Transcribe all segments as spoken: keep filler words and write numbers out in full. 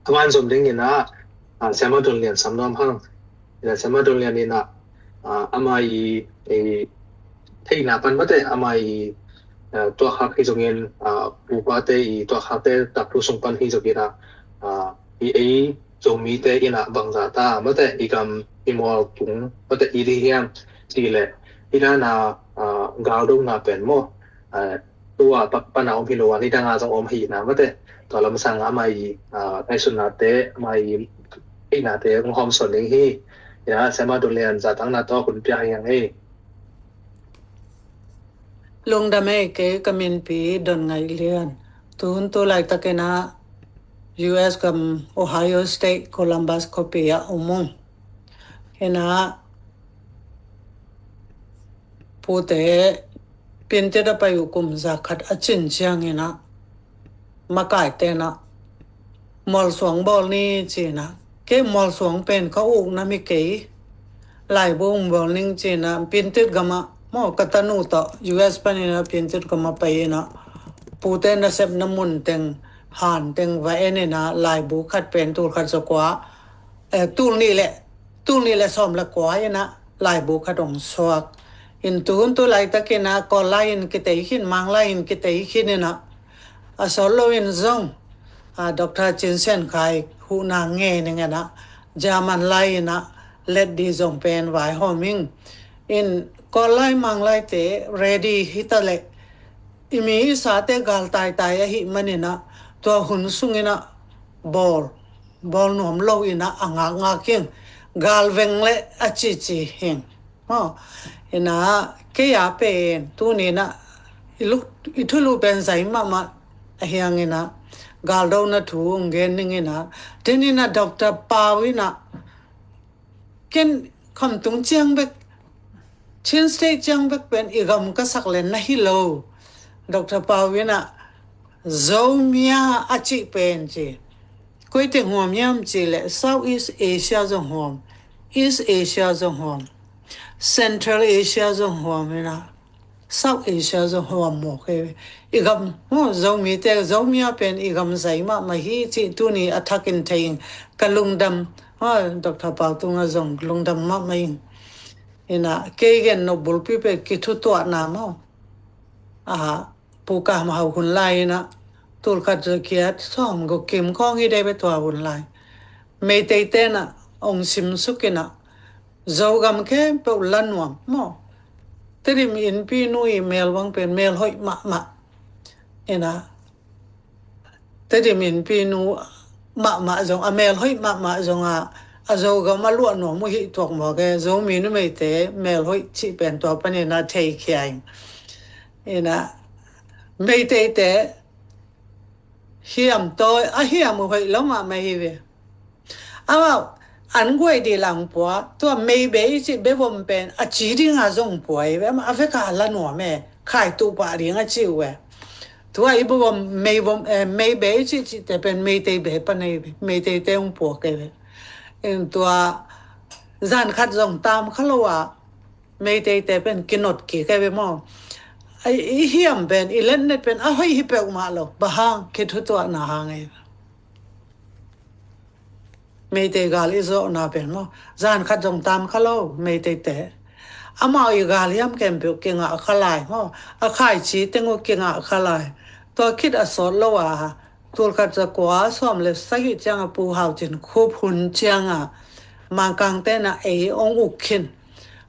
a man zom ding in ah, ah, Siama Don Lian sam nuam hang. Ina Siama Don Lian in ah, ah, ama i, i theihna pan mate, ama i, ah, tuakhak hi zongin, ah, pupate i tuakhakte taktu sung pan hi zongin ah, ah, i ei Zomite in ah bangzah ta mate, i gam i mual tung mate i ding hiam ti le, i dana, ah, galdona pen maw, ah, tua pak pana om hi lo a, ni danga zong om hi na mate. Tua lam sanga ama i, ah, ngaihsutnate, ama i inate hong hawm sawn ding hi. Ina Siama Don Lian, zatangna tawh hun pia hi hang ei. Lungdam ei, kei ka minpi Don Ngaih Lian. Tuhun tu laitakin ah U S gam Ohio State Columbus khuapi ah om ung. Ina pute Piantit a pai uh kum za khat a cin ciangin ah makaite in ah mualsuang bawl ni ci-in ah, kei mualsuang pen ka ukna hi kei, laibu hong bawl ning ci-in ah Piantit gam ah maw, ka tanu tawh U S panin ah Piantit gam ah pai in ah pute nasepna mun teng, han teng va en in ah laibu khat pen tul khat za kua, eh, tul nih le, tul nih le sawm le kua in ah laibu khat hong suak. In tuhun tu laitakin ah Kawl lai in kitei khin, Mang lai in kitei khin in ah, a sawt loin zong, ah, Doctor Cin Sian Khai huhna ngei ning in ah German lai in ah let ding zong pen vaihawm ing. In Kawl lai Mang laite ready hi ta leh, i mi i sate gal taitai ahih manin ah tua hun sungin ah bawl, bawl nuam lo in ah a ngakngak ing. Gal veng le a cici hing. Maw, ina kei a pen tuni in ah i luk, i thulu pen zai mahmah a hi hang in ah galdona thu hong gen ning in ah, tuni in ah Doctor Pau in ah, ken Khamtung ciang bek, Chin State ciang bek pen i gam ka sak le na hi lo. Doctor Pau in ah Zomia a cih pen ci, koi teng huam hiam cih leh Southeast Asia zong huam, East Asia zong huam, Central Asia zong huam in ah South Asia zong huam mawk hi. I gam, maw, Zomite, Zomia pen i gam zai mahmah hi cih tuni a thakin thei ing. Ka lungdam, maw, Doctor Pau tungah zong lungdam mahmah ing. Ina kei gen nop bulpi pen kithutuahna maw, a, Pu Kam Hau hun lai in ah tul khat za giat sawm guk kim khawng hi dei ve, tua hun lai Meiteite in ah hong simsuk in ah Zogam khempeuh la nuam maw. Tedim Innpi nu i mel bang pen mel hoih mahmah. Ina Tedim Innpi nu mahmah zong, a mel hoih mahmah zong a, a Zogam a luah nuam uh hi tuak mawk e. Zomi numeite mel hoih cih pen tua panin ah thei khia ing. Ina Meiteite hiam tawi, a hiam uh hoih lo mahmah hi ve. Amau an guai dih lang pua, tua meibei cih bevom pen a ci dinga zong pua hi ve, amah a veka la nuam e, khai tuh pah ding a ci uh e. Tua i bevom, meivom, eh, meibei cih cihte pen Meitei bei pan hi ve, Meiteite hong puak hi ve. In tua zan khat zong tam kha lo a, Meiteite pen kinot kik hi ve maw. I, i hiam pen, i letnet pen a hoih hi peuhmah lo. Bang hang, kithutuahna hang hi. Meitei gal i zawhna pen maw, zan khat zong tam kha lo, Meiteite. Amau i gal hiam khempeuh kingah kha lai maw, a khaici teng uh kingah kha lai. Tua khit a sawt lo a, tul khat za kua sawm le sagih ciangah Pu Hau Cin Khup hun ciangah Mangkangte in ah ei hong uk khin.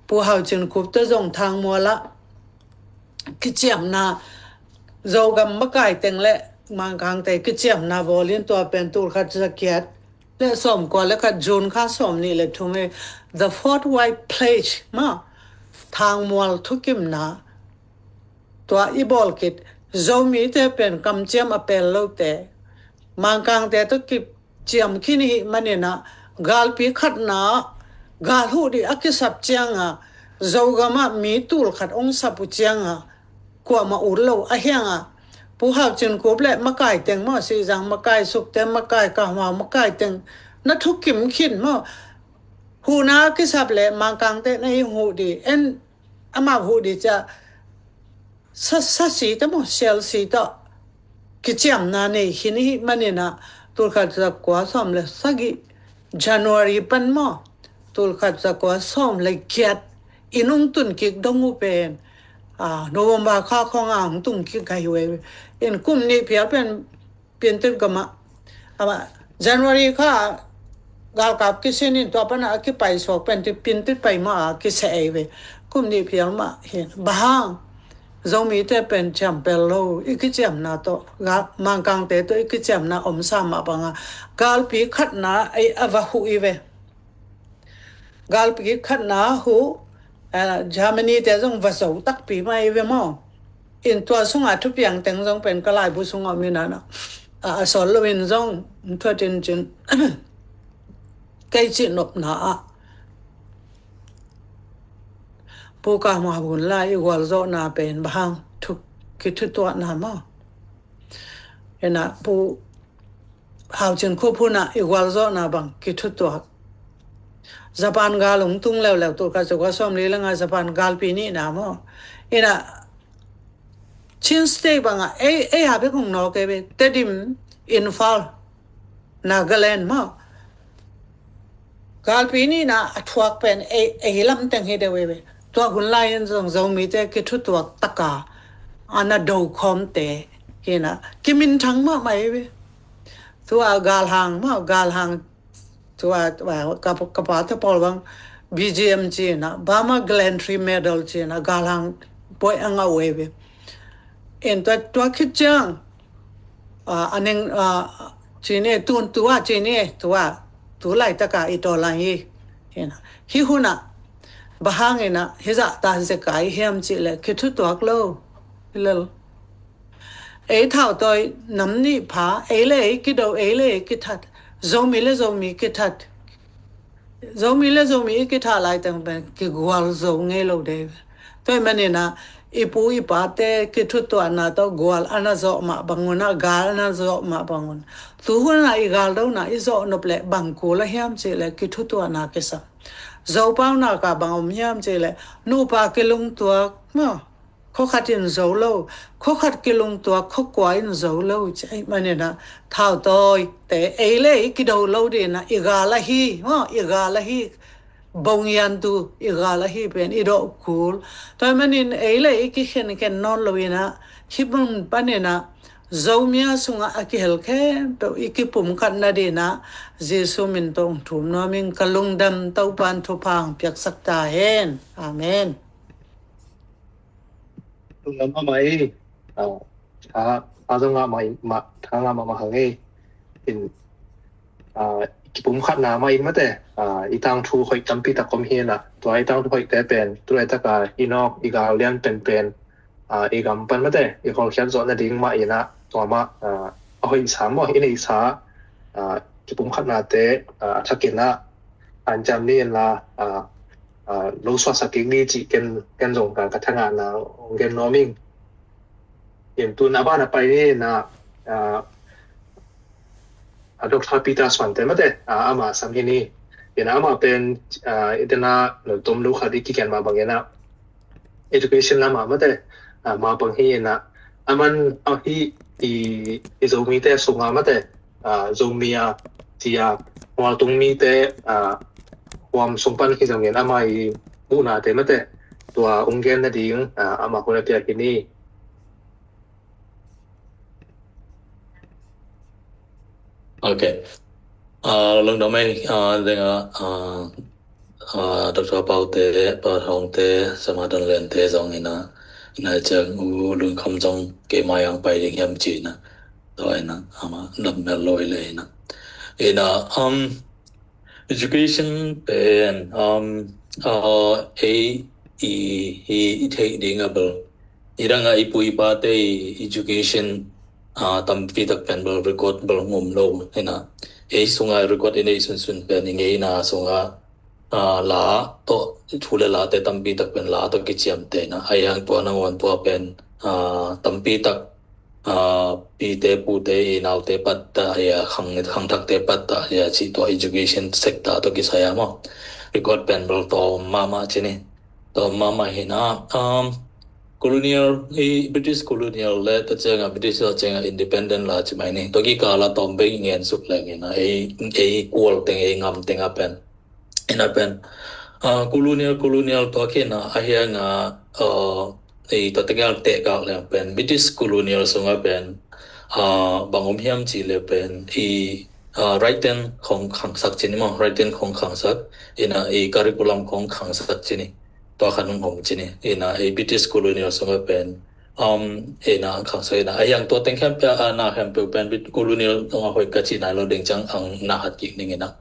Pu Hau Cin Khup te zong Thangmual ah kiciamna, Zogam makai teng le Mangkangte kiciamna bawl in, tua pen tul khat za giat le sawm kua le khat, June kha sawm nih le thum hi, The Fourth White Plague maw, Thangmual thukimna. Tua i bawl khit, Zomite pen kamciam a pel lote, Mangkangte tawh kiciam khin i hih manin ah, galpi khatna ah gal huh dih a kisap ciangah, Zogam ah mi tul khat hong sap uh ciangah, kuamah ut lo a hiangah, Pu Hau Cin Khup le makai teng maw, Sihzang makai, Sukte makai, Kam Hau makai teng na thukim khin maw. Huhna a kisap le Mangkangte na i huh dih, en amah huh dih ciah sa, sa si tawh maw, sial si tawh kiciamna nei khin i hih manin ah, tulkhat zakua sawm le sagih, January pan maw, tulkhat zakua sawm le giat i nungtun kik dong uh pen, a, November kha khawng a hong tung kik gai uh ei ve. In kum nih phial pen Piantit gamah, amah January kha galkap kisin in tua pana a kipai suak pen ti Piantit pai mah a kiseh ei ve. Kum nih phial mah hi. Bang hang? Zomite pen ciam pel lo, i kiciamna tawh, ga-, Mangkangte tawh i kiciamna om sa mah banga galpi khatna ei a va huh i ve. Galpi khatna huh, eh, Germany te zong va zo takpi mah i ve maw. In tua sunga thupiang teng zong pen ka laibu sunga om in a, a, a sawl lo in zong thuat in cin. Kei cihnopna ah Pu Kam Hau hun lai i gualzawhna pen bang hang thu, kithutuahna maw. Ina Pu Hau Cin Khup hun ah i gualzawhna bang kithutuak. Japan gal hong tung leuleu, tulkhat zakua sawm li le nga Japan galpi nihna maw. Ina Chin State bangah ei, ei a bek hong nawk ei ve, Tedim, Imphal, Nagaland maw. Galpi nihna a thuak pen ei, ei lam teng hi deuh ei ve. Tua hun lai in zong Zomite kithutuak taka a na do khawmte hi na, kiminthang mahmah ei ve. Tua galhang maw, galhang tua, tua, ka, ka pa te pawl bang B G M ci na, Burma Gallantry Medal ci na, galhang buai a ngah uh ei ve. In tua, tua khit ciang, a, a neng, a, ci ni, tun tua, ci ni, tua, tu laitaka i taw lai hi. Hi na. Hih hun ah, bang hang in a, hih zah ta zekai hiam cih leh, kithutuak lo. Hi lel. Ei thautawi nam nih pha, ei le ei kido, ei le ei kithat. Zomi le Zomi kithat. Zomi le Zomi i kithat lai teng pen kigual zo ngei lo dei. Tua ahih manin a, i pu i pate kithutuahna tawh gual a na zawh mah bang un a, gal a na zawh mah bang un. Tu hun a i galdona i zawh nop leh bang kul a hiam cih leh kithutuahna kisam. Zo paunak ah bang om hiam cih leh nupa kilungtuak maw. Khua khat in zo lo, khua khat kilungtuak, khua kua in zo lo, ci ahih manin a, thautawite, ei le ei kido lo ding a, i gal ahi, maw, i gal ahi, bongiantu, i gal ahi pen, i dawh kul. Tua ahih manin, ei le ei kikhenkhen nawn lo in a, hih mun panin a, Zomia sungah a kihel khempeuh, i kipumkhat nading a, Jesu min tawh hong thum nuam ing, ka lungdam, Topan thupha hong piaksak ta hen. Amen. Tung lam amah i, ah, tha, tha zong amah i, mah, tha ngah mahmah hang i. In, ah, kipumkhatna mah in mate, ah, i tangthu hoih tampi tak om hi na. Tua i tangthu hoihte pen, tu laitaka i nawk, i gal lian penpen, ah, i gam pan mate, i hawlkhiat zawh nading mah in a, tua mah, ah, a hoihsa maw, i neihsa, ah, kipumkhatnate, ah, a thakin a, hanciam ni in la, ah, ah, lo suaksak kik ni cih ken, ken zong ka, ka thangahna hong gen nuam ing. In tun a ban a pai ni in a, ah, a Doctor Peter Suante mate, ah, amah sam hi ni. In amah pen, ah, i dena lo tom lo khat i kigen mah bang in a, education lamah mate, ah, mah bang hi in a, aman ahi i, i Zomite sungah mate, ah, Zomia, cia, Mualtung mite, ah, huam sung pan hi zongin ama i muhnate mate, tua hong gen nading, ah, amah hun a piak hi ni. Ok. Ah, lungdam ei, ah, deng ah, ah, ah, Doctor Paute, Pa Thongte, Samadan Lente zong in a, na ciang u lungkham zong kei mai ang pai ding hiam ci na. Tua in a, ama, dam mel lo i le in a. In a, um, education pen, um, uh, ei, i, i, i theih ding a bel. I dang a i pu i pate i education, uh, tampi tak pen bel record bel ngum lo. In a, ei sunga record i nei sunsun pen i ngeina sunga, ah, la tawh, thu le late tampi tak pen la tawh kiciamteh na. Ahi hang tua nangawn tua pen, ah, tampi tak, ah, pite, pute, i naute pattah, ah, khang, khangthakte pattah, ah, cih tua education sector tawh kisai a maw. Record pen bel tawm mahmah ci ni. Tawm mahmah hi na, um, Colonial, i British colonial le tua cianga British tua cianga independent la ci mai ni. Tua kikala tawm bei ngen suk leng ina ei ei kual teng ei ngam teng a pen ina pen colonial colonial tua kina a hianga ei tua teng a tehkak leng pen British colonial sunga pen bang om hiam ci le pen i right ten khong khangsak ci ni maw, right ten khong khangsak ina i curriculum khong khangsak ci ni. Tua khan hong om ci ni ina ei British colonial sunga pen um ina khangsak ina a hiang tua teng khempeuh a na khempeuh pen Brit colonial tonga hoih ka ci nai lo ding ciang ang na hat kik ning ina.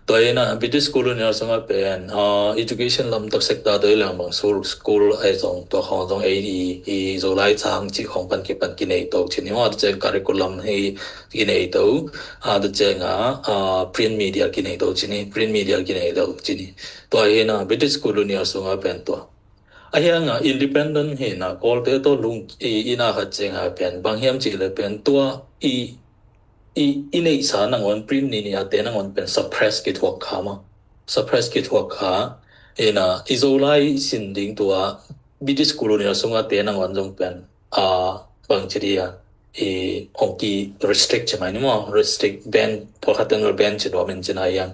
Tua ina British colonial sunga pen education lam tak sekta tua i leng bang school school ai zong tua khong zong ei i i Zolai cang ci khong pan ki pan ki nei to ci ni maw, tua ciang curriculum hi ki nei to a tua cianga print media ki nei to ci ni, print media ki nei to ci ni. Tua hina British colonial sunga pen tua a hianga independent hina Kawlte tawh lung i ina khat cianga pen bang hiam ci le pen tua i i i neihsa nangawn print ni ni a te nangawn pen suppress ki thuak kha ma, suppress ki thuak kha ina i Zolai sin ding tua British colonial sunga te nangawn zong pen a bang ci dia i hong ki restrict ci mai ni maw, restrict ban, pawlkhat teng ban ci dua min ci na yang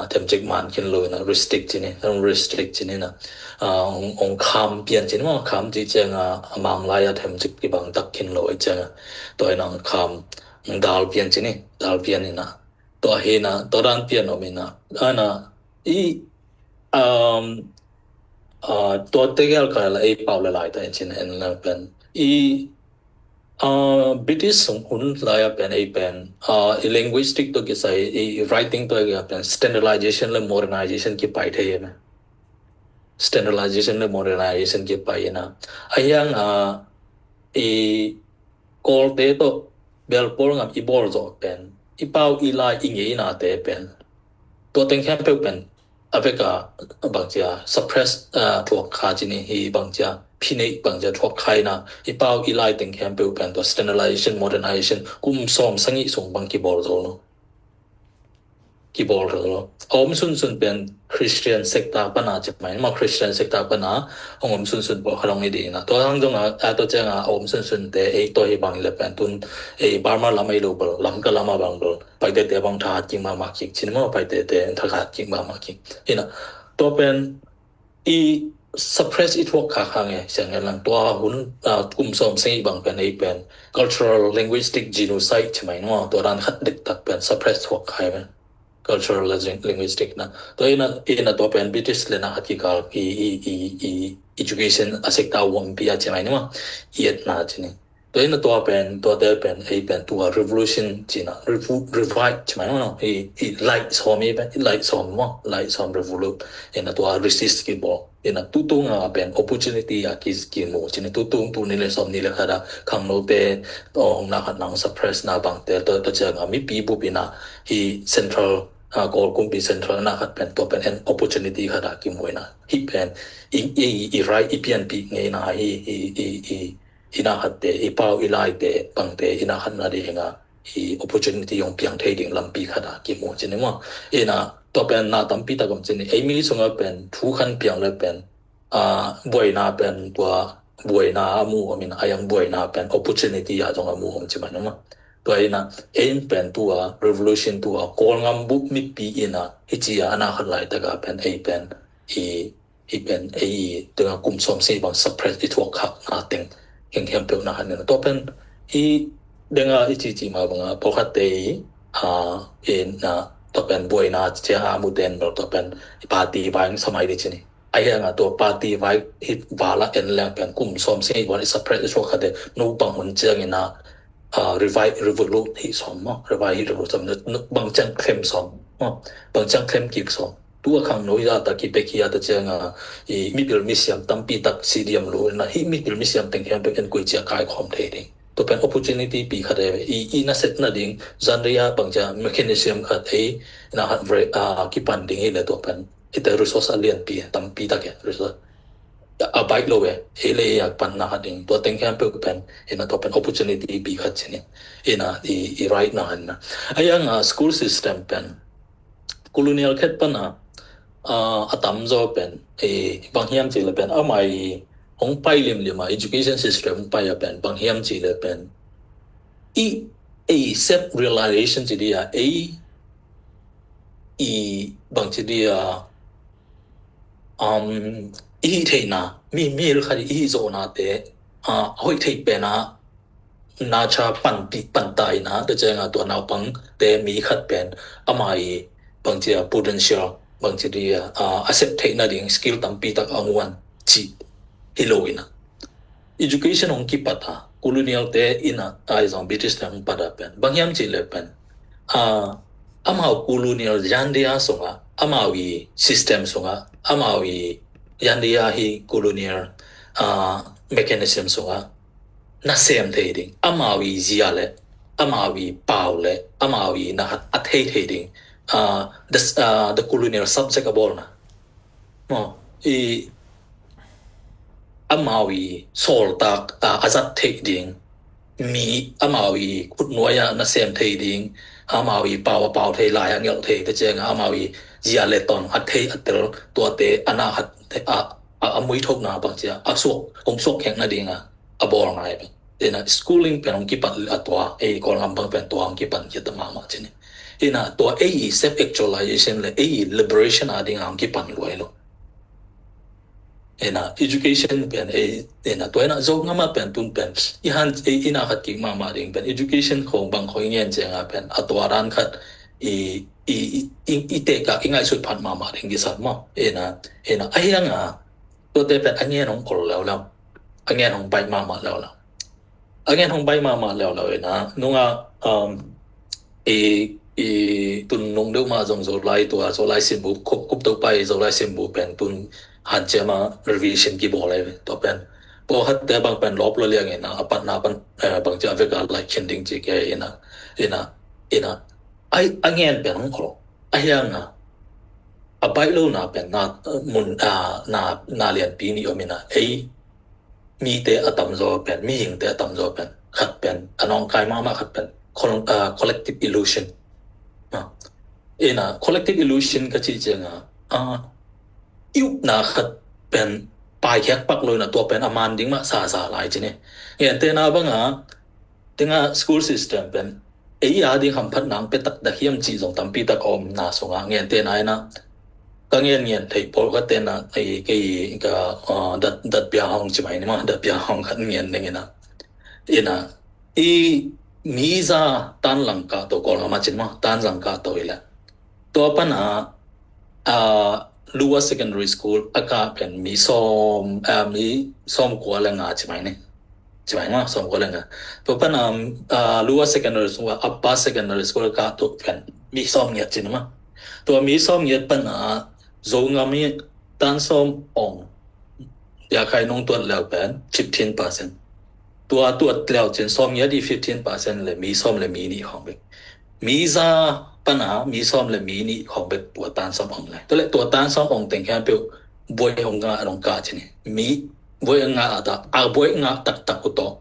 themcik man kin lo ina restrict ci ni, restrict ci ni na hong kham pian ci ni maw, kham ci cianga a mang lai a themcik ki bang tak kin lo i cianga tua ina hong kham dal pian ci ni, dal pian ina tua hina tua dan pian om ina ana i um tua tegel ka la ei pau la lai ta in cin en la pen i British sung hun lai a pen ei pen i linguistic to kisai i writing to a pen standardization le modernization ki pai thei na, standardization le modernization ki pai na a hiang a i Kawlte tawh belpawl ngam i bawl zawh pen i pau i lai i ngeina te pen tua teng khempeuh pen a veka bangcia suppress thuak kha ci ni hi, bangcia phinei bangcia thuak kha ina i pau i lai teng khempeuh pen tua standardization modernization kum sawm sangih sung bang kibawl zo lo. Kibawl lo a om sunsun pen Christian sector pana ci mai ma, Christian sector pana hong om sunsun pawh kha long i dina. Tua hang zong a tua cianga a om sunsun te ei tua hi bang le pen tun ei Burma lam ei lo bal lam ka lam a bang bal Paite te bang thahat king mahmah king cin ma, Paite te thahat king mahmah king ina tua pen i suppress i thuak kha kha nge siang nge lang tua hun kum sawm seng i bang pen ei pen cultural linguistic genocide ci mai nua, tua dan khat dik tak pen suppress thuak kha i pen cultural linguistic na tua ina ina tua pen British le na khat kikal i i i i education a sector wampi a ci mai nua i et na ci ni. Tua ina tua pen tuate pen ei pen tua revolution cina revu- revive ci mai nua i i lai sawm i pen i lai sawm maw, lai sawm revolut ina tua resist kibawl. Ina tutung a pen opportunity a ki kimu cina tutung tu ni le sawm ni le khada khangnote ong na khat nang suppress na bangte tua tua cianga mipi bup ina hi central Kawl kumpi central na khat pen tua pen an opportunity khada kimu ina hi pen i i i rai i pianpi ngeina hi i i i ina khatte i pau i laite bangte ina khat na dinga i opportunity hong piang thei ding lampi khada kimu cina maw. Ina tua pen na tampi tak om cina ei mi sunga pen thu khan piang le pen buaina pen tua buaina a mu om ina a yang buaina pen opportunity a zong a mu om ci mai nua. Tua ina ei pen tua revolution tua Kawl ngam bup mipi ina hi ci a na khat lai taka pen ei pen i hi pen ei i tenga kum sawm sei bang suppress i thuak khak na teng heng hiam peuh na han ina tua pen i denga i ci ci ma banga pawlkhat te i a ina tua pen buaina cia a mu ten bel tua pen i party vai samai di cini. A hianga tua party vai hi vala en leng pen kum sawm sei val i suppress i thuak khate no bang hun ciang ina revive revolut hi sawm maw, revive hi revolut sawm bang ciang khlem sawm maw, bang ciang khlem kik sawm. Tua khangno hi a ta kipek hi a ta cianga i mipil misiam tampi tak si diam lo na hi mipil misiam teng hiam pek en koi cia kai khawm thei ding. Tua pen opportunity pi khat e i i na set na ding zanria bang cia mechanism khat ei na hat vre a kipan ding hi le tua pen i te resource a lianpi tampi tak e resource a baih lo e ei le a pan na hat ding tua teng hiam pek pen ina tua pen opportunity pi khat cini ina i i right na han na. A hianga school system pen colonial khet pana a tamzaw pen bang hiam ci le pen amai hong pai limlim a, education system hong pai a pen bang hiam cih le pen i, ei self realization ci dia, ei i bang ci dia, um, i hih theihna, mi, mi hil khat i hih zawhnate a hoih theih pen a nacha panpih panta ina te cianga tua naupangte mi khat pen ama i bang ci a potential bang ci dia, a, a sep theihna ding skill tampi tak a nguan cih hi lo ina. Education hong kipat a colonial te ina ai zong British te hong pat a pen bang hiam cih le pen, a, amau colonial yandia sunga, amau i system sunga, amau i yandia hi colonial, a, mechanism sunga nasem thei ding, amau i zia le amau i pau le amau i na a thei thei ding, a, the, a, the colonial subject a bawlna. Maw, i amau i sawltak, a, a zat theih ding, mi amau i khutnuai a nasem thei ding, amau i pau a pau thei, lai a ngelh thei te cianga amau i zia le ton a thei a tel tuate a na khat a, a, a muithokna bang cia a suak, hong suak khekna dinga a bawl ngai pen. Ina schooling pen hong kipat a tua, ei Kawlgam bang pen tua hong kipan kiat mahmah cini. Ina tua ei self actualization le ei liberation a dinga hong kipan luai lo. Ina education pen ei, ina tua ina Zogam a pen tun pen i han ei ina khat kik mahmah ding pen education khong bang khong i ngen cianga pen a tua dan khat i, i, i, i, i tekak i ngaihsut phat mahmah ding kisat maw. Ina, ina a hianga tuate pen a ngen hong ol leuleu, a ngen hong baih mahmah leuleu. A ngen hong baih mahmah leuleu ina nunga, um, i, i tun nung deuh mah zong Zolai tua, Zolai simbu, kup, kup to pai Zolai simbu pen tun hanciam a revision kibawl ei tua pen. Pawlkhatte bang pen lawp lo liang ina a patna pan, eh, bang cia veka lai khin ding ci ke ina, ina, ina. Ai, a ngen pen hong ol. A hianga a baih lona pen na, mun, a, na, na lianpi nih om ina ei mite a tamzaw pen, mihingte a tamzaw pen, khat pen a nawngkai mahmah khat pen col-, a, collective illusion. A, ina collective illusion ka cih cianga, a, i upna khat pen paikhiak pak lo ina tua pen a man ding mah sasa lai cini. Ngentena banga tenga school system pen ei a ding hamphat nang pe taktak hiam cih zong tampi tak a omna sunga ngentena ina ka ngen ngen thei pawlkhat tena ei kei ka, a, dat, dat bia hong ci mai ni ma, dat bia hong khat ngen ding ina. Ina i mi za tan lang kah to Kawlgam a cin ma, tan zang kah to ila. Tua pana, a, Lower Secondary School a kah pen mi sawm, a, mi sawm kua le nga ci mai ni. Ci mai ma, sawm kua le nga. Tua pana, a, Lower Secondary School, Upper Secondary School a kah to pen mi sawm ngiat cin ma. Tua mi sawm ngiat pana Zogam i tan sawm ong bia khai nung tuat leu pen fifteen percent. Tua tuat leu cin sawm ngiat i fifteen percent le mi sawm le mi nih khong bek. Mi za pana mi sawm le mi nih khong bek tua tan sawm ong le. Tua le tua tan sawm ong teng hian peuh buai hong nga dong kah cin hi. Mi buai nga a ta, a buai nga taktak uh tawh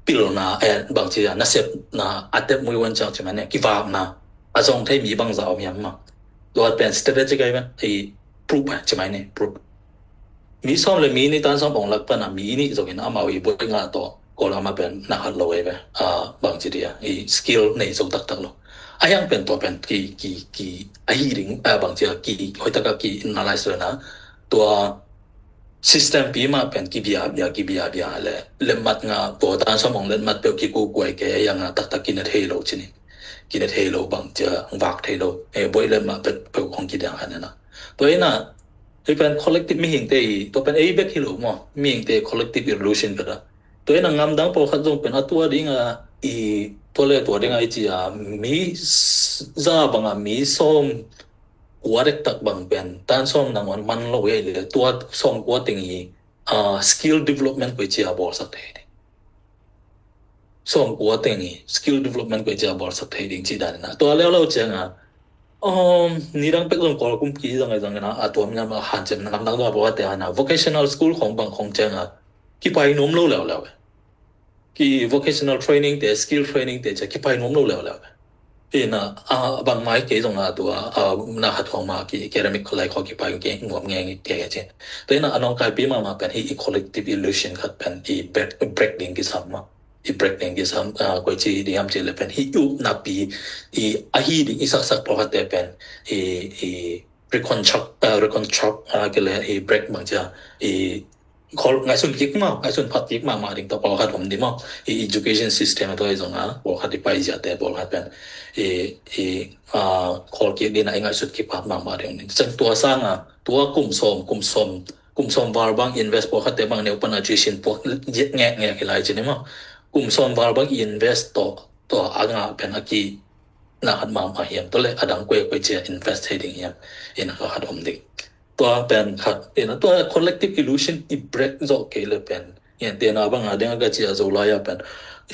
pilna, eh, bang ci a, nasepna a tep mui wan ciang ci man ne, kivakna a zong thei mi bang za om hiam ma. Tua pen strategic ai pen, i proof a ci mai ni, proof. Mi sawm le mi nih tan sawm ong lak pana mi nih zongin amau i buai nga tawh Kawlgam a pen na khat lo ei ve, a, bang ci dia, i skill nei zo taktak lo. A hiang pen tua pen ki, ki, ki, a hi ding, a, bang ci a, ki, hoitaka ki analyze lo na, tua system pi mah pen kibia, bia, kibia, bia le, letmat nga, tua tan sawm ong letmat peuh kikukuai ke, a hiang a taktak kina thei lo cini. Kina thei lo bang ci a, vak thei lo, e, buai letmat peuh, peuh kong kidiang khan na. Tua ina, Hei pen collective mihingte i, tua pen ei bek hi lo maw, mihingte collective illusion ka da. Tua ina ngamdang pawlkhat zong pen a tua dinga i, tua le tua dinga i ci a, mi s-, za banga mi sawm kua dektak bang pen, tan sawm nangawn man lo hi le, tua sawm kua teng i, a, skill development koi ci a bawlsak thei ding. Sawm kua teng i, skill development koi ci a bawlsak thei ding ci dan ina. Tua leuleu cianga, Um, nidang pek zong Kawl kumpi zong ai zong ina, a tuam ina ma hanciam na ngamdang zong a bawate ana vocational school khong bang khong cianga kipai nuam lo leuleu e. Ki vocational training te, skill training te cia kipai nuam lo leuleu e. Ina, a bang mai kei zong a tua, a, na khat khong ma ki academic lai khong ki pai ki nuam nge nge kei ci. Tua ina a nong kai pi ma ma pen hi i collective illusion khat pen i break, break ding kisam ma. I break ding kisam, a, koi ci ding am ci le pen hi u na pi i a hi ding i sak sak pawlkhat te pen i, i reconstruct, a, reconstruct, a, ke le i break bang cia i khol ngaihsun kik ma, ngaihsun phat kik ma ma ding ta pawlkhat om di ma. I education system to i zong a pawlkhat i pai zia te pawlkhat pen i, i, a, khol kik dina i ngaihsut kik phat ma ma ding. Cang tua sang a, tua kum som, kum som, kum som val bang invest pawlkhat te bang neu pan a tuition puak nge nge ki lai ci ni ma. Kum som val bang invest to, to a nga pen a ki na khat ma ma hiam, to le a dang koi koi cia invest thei ding hiam, ina khat om ding. Tua pen khat, ina tua collective illusion i break zo kei le pen. Ngen te na bang a deng a ka cia zo lai a pen.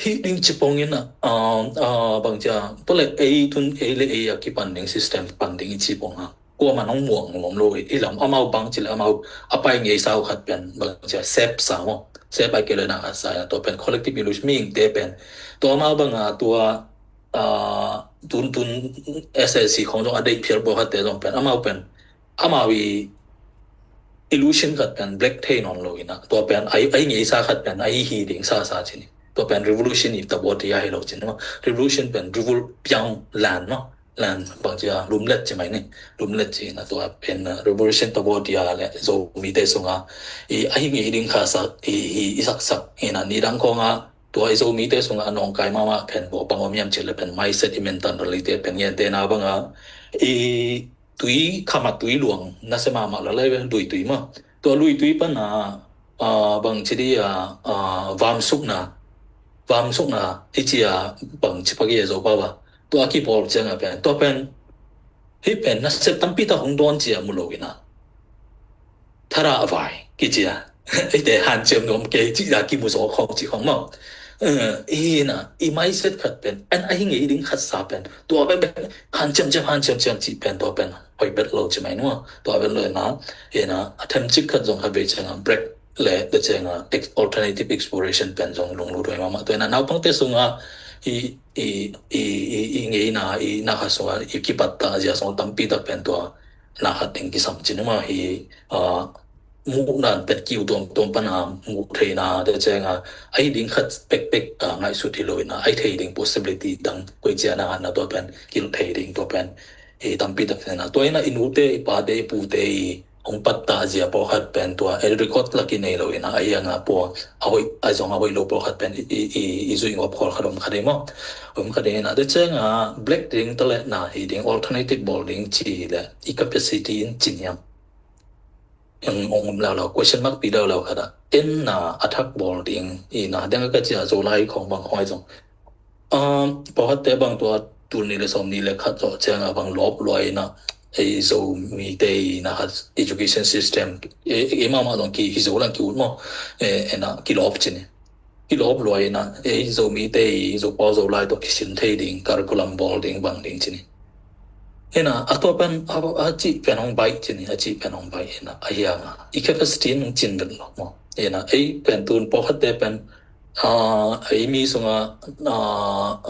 Hi ding ci pong ina, a, a, bang cia, to le ei tun ei le ei a ki pan ding system pan ding i ci pong ha. Kua man hong muang ngom lo i lam amau bang ci le amau a pai ngei sau khat pen bang cia sep sa mo. Sep ai kei le na khat sa ina tua pen collective illusion ming te pen. Tua amau bang a tua, a, tun tun S S C khong zong a dei phial pawlkhat te zong pen. Amau pen. Amau i illusion khat pen black thei non lo ina. Tua pen ai, ai ngei sa khat pen ai hi ding sa sa ci ni. Tua pen revolution i ta bo ti a hi lo ci ni. Revolution pen revol piang lan no. Lan bang cia lumlet ci mai ni. Lumlet ci na tua pen, a, revolution ta bo ti a le zo mi te sunga. I ai ngei ding kha sa i, i, i sak sak ina ni dang khong a. Tua i zo mi te sunga nong kai ma ma pen bo pang om yam ci le pen mindset i mentality pen ngen te na bang a. I tui khamat tui luang na se ma ma la lai lui tui ma. Tua lui tui pan a, a, bang ci di a, a, vam suk na. Vam suk na i ci a bang ci pagi a zo pa ba. Tua ki pawl ciang a pen. Tua pen. Hi pen na se tampi ta hong don ci a mu lo ina. Thara a vai ki ci a. Ei te han ciam nuam kei ci a ki mu zo khong ci khong ma. Eh, ina, i mindset khat pen. An a hi ngei ding khat sa pen. Tua pen pen. Han ciam ciam, han ciam ciam ci pen tua pen. Hoi bet lo ci mai nua. Tua pen lo na. Ina, a them cik khat zong khat vei ciang a break le, le ciang a ex-, alternative exploration pen zong lunglut hoi ma ma. Tua ina, naupang te sunga i, i, i, i, i ngei na, i na khat sunga, i kipat ta, zia sung tampi tak pen tua, na khat ding kisam ci ni ma hi, a, muh nan pet kiu tuam tuam pan a muh theina te ciang a, ai ding khat pek pek, a, ngaihsut hi lo ina, ai thei ding possibility dang koi cia na khat na tua pen, kil thei ding tua pen, i tampi tak na. Tua ina i nu te, i pa te, i pu te, i hong pat ta zia pawlkhat pen tua, e record lak i nei lo ina, ai ang a pua, a hoi, ai zong a hoi lo pawlkhat pen, i, i, i, i zui ngop khol khat om khat i maw. Om khat i na, te ciang a, black ding ta le na, hi ding alternative bawl ding ci le, i capacity in cin hiam. Eng ong um lau lau, question mark pi lau lau khat a. En na a thak bawl ding, i na, deng a ka cia zo lai khong bang khong ai zong. Um, pawlkhat te bang tua tul ni le som ni le khat zo ciang a bang lop luai na, ei zo mi te i na khat education system, e, e, ma ma zong ki, ki zo lang ki ut mo, e, e na, ki lop cin. Ki lop luai na, ei zo mi te i zo pau zo lai to ki sin thei ding, curriculum bawl ding bang ding cin. Ina, a tua pen, a, a ci pen hong bai cin, a ci pen hong bai ina, a hiang a. I capacity nung cin pen lo mo. Ina, ei pen tun pawlkhat te pen, a, ei mi sunga, a,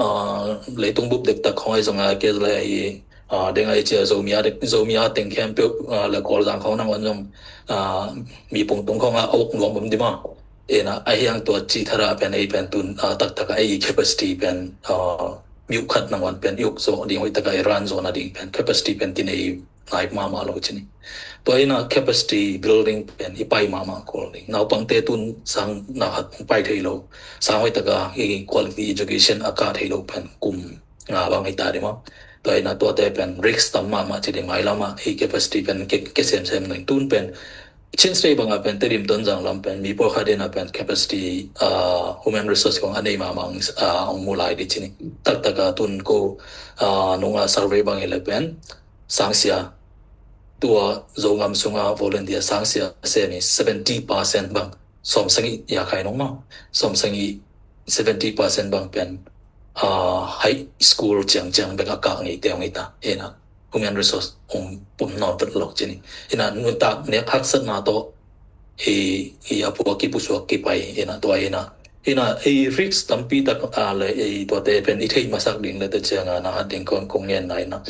a, leitung bup dek tak khong ai sunga ke le i, a, deng ai cia zo mi a dek, zo mi a teng khem peuh, a, le kol zang khong nang wan zong, a, mi pung tung khong a ok nuam bom di ma. Ina, a hiang tua ci thara pen ei pen tun, a, tak tak a ei capacity pen, a, mi uk khat nang wan pen i uk zo ding hoi tak a i ran zo na ding pen capacity pen ti nei ngai ma ma lo cin. Tua ina capacity building pen i pai ma ma kol ding. Naupang te tun sang na khat pai thei lo. Sang hoi tak a i quality education a ka thei lo pen kum nga bang i ta di ma. Tua ina tua te pen risk tam ma ma ci di mai la ma i capacity pen ke, ke sem sem nang tun pen Chin State bang a pen Tedim Tonzang lam pen mi pawlkhat ina pen capacity, ah, human resource kong a nei ma ma ong, ah, ong mu lai di cin. Tak tak a tun ko, ah, nung a survey bang i le pen sangsia tua Zogam sunga volunteer sangsia semi seventy percent bang, som sangi ya khai nong ma, som sangi seventy percent bang pen, ah, high school ciang ciang bek a kak ngei te ong ita, ina human resource ong pum non vet lo cini. Ina nuntak nek haksat na to, i, i a pua ki pusuak ki pai, ina tua ina Ina, i risk tampi tak a le, i tuate pen i theih masak ding le te cianga na hat ding kong, kong ngen na ina.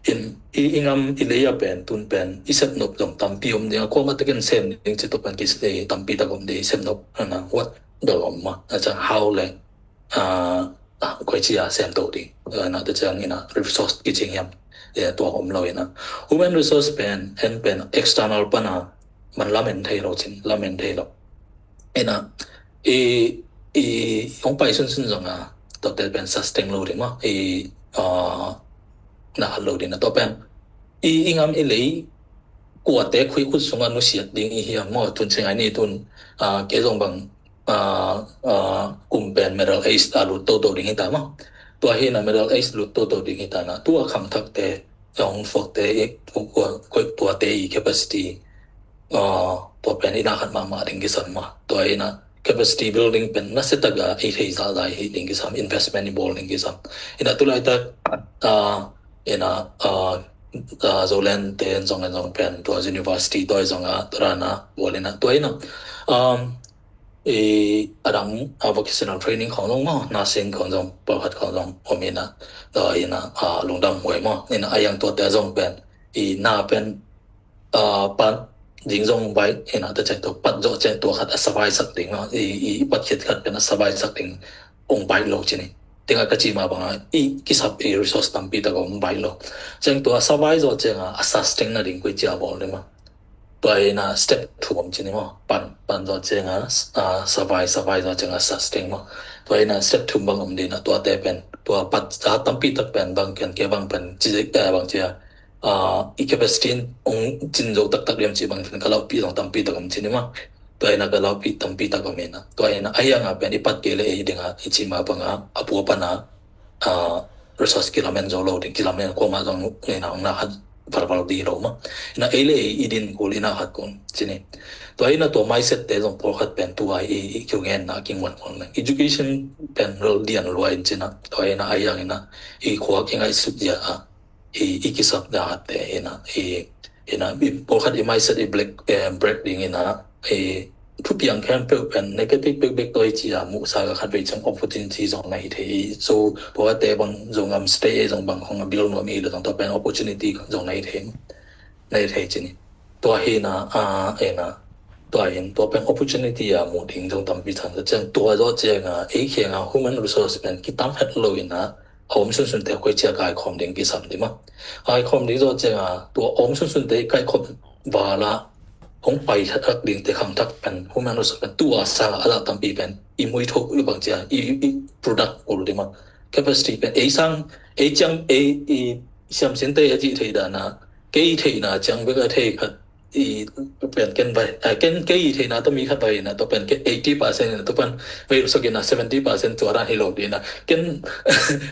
In, i, i ngam i lei a pen, tun pen, i sepnop zong tampi om ding a, kuama tekin sem ding ci tok pen ki, i tampi tak om ding i sepnop, ana, what, dal om ma, a ciang how le, a, a, koi ci a sem to ding. A, na te ciang ina, resource ki cing hiam, e, tua om lo ina. Human resource pen, en pen, external pana, man lamen thei lo cin, lamen thei lo. Ina, i, i, hong pai sunsun zong a, tua te pen sustain lo ding maw, i, a, na hat lo ding na tua pen. I, i ngam i lei, kuate khui khut sunga nusiat ding i hiam maw, tun cing ai ni tun, a, ke zong bang, a, a, kum pen middle age a lut toto ding hita maw. Tua hi na middle age lut toto ding hita na, tua khangthak te, hong fuak te, i, tua, tua, tua te i capacity, a, tua pen ina khat mahmah ding kisam ma. Tua ina capacity building pen na se tak a i thei za za hi ding kisam, investment i bol ding kisam. Ina tulai tak, a, ina, a, a, Zoland te zong en zong pen tua university tua zong a, tua na, bol ina, tua ina, um, i adang, a, vocational training khong zong maw, nursing khong zong, pawlkhat khong zong, om ina, tua ina, a, lungdam huai maw, ina a yang tua te zong pen, i na pen, a, pat ding zong bai, ina ta cek tua, pat zo cek tua khat a savai sak ding maw, i, i, i pat khit khat pen a savai sak ding, ong bai lo cini. Tenga ka ci ma banga, i kisap i resource tampi tak ong bai lo. Ceng tua savai zo ceng a, a sustain na ding kui cia bol ding ma. Tua ina step thum om cini maw, pan, pan zo ceng a, a, savai, savai zo ceng a sustain maw. Tua ina step thum bang om dina, tua te pen, tua pat, a, tampi tak pen, bang ken ke bang pen, ci, eh, bang cia, a, i capacity in ong cin zo taktak diam ci bang pen, ka laupi zong tampi tak om cini maw. Tua ina ka laupi tampi tak om ina. Tua ina, a yang a pen, i pat ke le ei ding a, i ci ma banga, a pua pana, a, resource kilamen zo lo ding, kilamen kuama zong ina ong na khat valval di lo ma. Ina ei le ei i din kul ina khat kul cini. Tua ina tua mindset te zong pawlkhat pen tua i, i kiu ngen na king wan kul men. Education pen rel dian lua in cina. Tua ina a yang ina i khuak i ngaih sut zia a. I, i kisap na khat te ina. I, ina, i pawlkhat i mindset i black, eh, break ding ina. I, thupiang khempeuh pen negative bekbek tua i ci a muhsa ka khat vei ciang opportunity zong na hi thei. So, tua te bang zong am stay zong bang khong a bil nuam i lo zong tua pen opportunity zong na hi thei. Na hi thei cini. Tua hi na, a, e na. Tua hin, tua pen opportunity a mu ding zong tampi cang. Ciang tua zo ciang a, ei khiang a human resource pen kitam het lo ina, a om sunsun te koi cia kai khom ding kisam di ma. Kai khom ding zo ciang a, tua om sunsun te kai khom vala, hong pai thak ding te khang thak pen, human resource pen, tua sang a la tampi pen, i mui thok i bang cia, i, i product kul di ma. Capacity pen, ei sang, ei ciang, ei, i siam sin te a ci thei dana, kei thei na ciang bek a thei khat, i pen ken vai, a, ken kei thei na, to mi khat vai na, to pen ke eighty percent na, to pen vai so ken na seventy percent tua ran hi lo di na, ken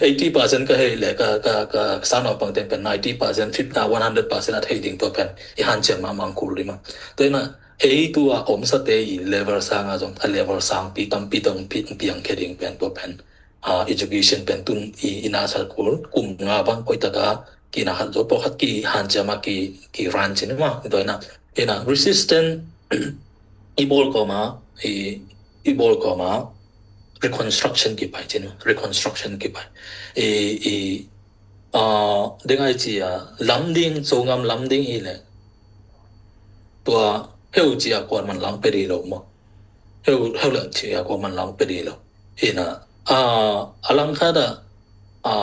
eighty percent ka hei le, ka, ka, ka sa no pang ten pen ninety percent, fifty, a, one hundred percent a thei ding to pen, i han ciang ma mang kul di ma. To na, ei tua om sa te i level sang a zong, a level sang pi tam pi tong pi, piang ke ding pen to pen. A, education pen tun i, i na sa kul, kum nga bang koi taka, ki na khat zo po khat ki han ciang ma ki, ki ran cin ma, to na, ina resistance, i bol ko ma, i, i bol ko ma, reconstruction ki pai cin, reconstruction ki pai. I, i, a, deng ai ci a, lam ding, so ngam lam ding i le. Tua, heu ci a kuan man lang pe di lo mo. Heu, heu le ci a kuan man lang pe di lo. Ina, a, a lang khat a, a,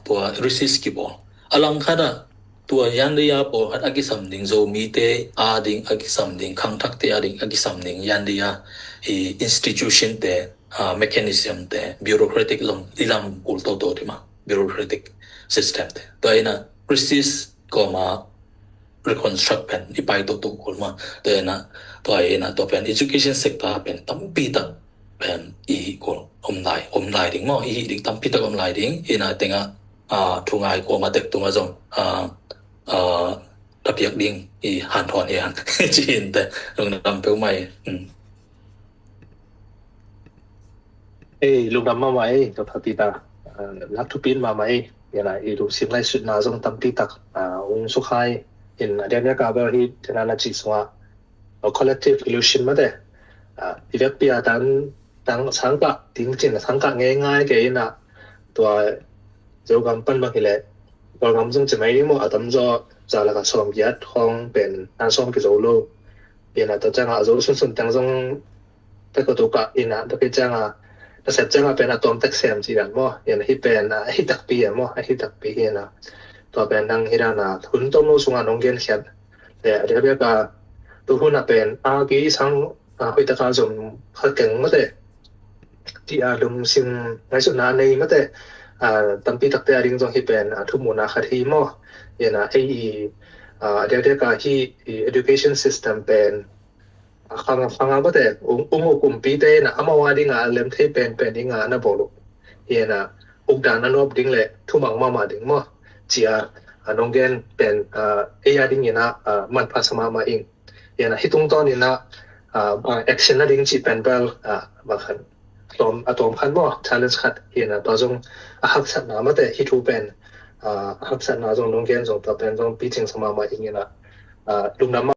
tua resist ki bol. A lang khat a, tua yan de ya bol khat a kisam ding zo mi te, a ding a kisam ding, khang thak te a ding a kisam ding, yan de ya, i institution te, a, mechanism te, bureaucratic long, i lam kul to to di ma, bureaucratic system te. Tua ina, resist ko ma, reconstruct pen, i pai to to kul ma. Tua ina, tua ina, tua pen, education sector pen, tampi tak pen, i kul, om lai, om lai ding mo, i ding tampi tak om lai ding, ina tenga, a, thu ngai ko ma tek tunga zong, a, a, tapiak ding, i han thon i han, ci in te, lungdam peu mai. Hmm. Ei, lungdam mahmah ei, Doctor Peter. Ah, lak thupin mahmah ei. Ia na, i lungsim ngaihsutna zong tampi tak, ah, hong sukhai. In, a diakdiak a bel hi, tena na cih sungah, a collective illusion mate. Ah, i vekpi a tan, sang, sangkah ding cin, sangkah ngeingai kei in ah, tua Zogam pan bang hileh, Kawlgam zong ci mai ni maw, a tamzaw za lakah sawmgiat khawng pen nan sawm kizo lo. Ina tua ciangah a zo sunsun teng zong tek ko tukah ina tua kei ciangah, nasep ciangah pen a tawm tek sem ci dan maw, ina hih pen a hi takpi a maw, a hi takpi hi ina. Tua pen nang hi dan a hun tom lo sungah nong genkhiat le a diakdiak a tu hun a pen a ki sang a hoih taka zom kha keng mate. Ti a lungsim ngaihsutna a nei mate, a tampi takte a ding zong hi pen a thumuna khat hi maw. Ina ei i a diakdiak a hi i education system pen a khang a khang a mate ung ung u kumpite ina amau a ding a lem thei pen pen ding a na bol uh. Ina uk dan a nuap ding le thumang mahmah ding maw. Cia a nong gen pen a ei a ding ina a manpha sa mahmah ing. Ina hi tungtawn ina a action na ding ci pen bel a bang khan tlawm a tlawm khan maw challenge khat ina tua zong a haksatna mate hi thu pen a haksatna zong nong gen zong tua pen zong picing sa mahmah ing ina a lungdam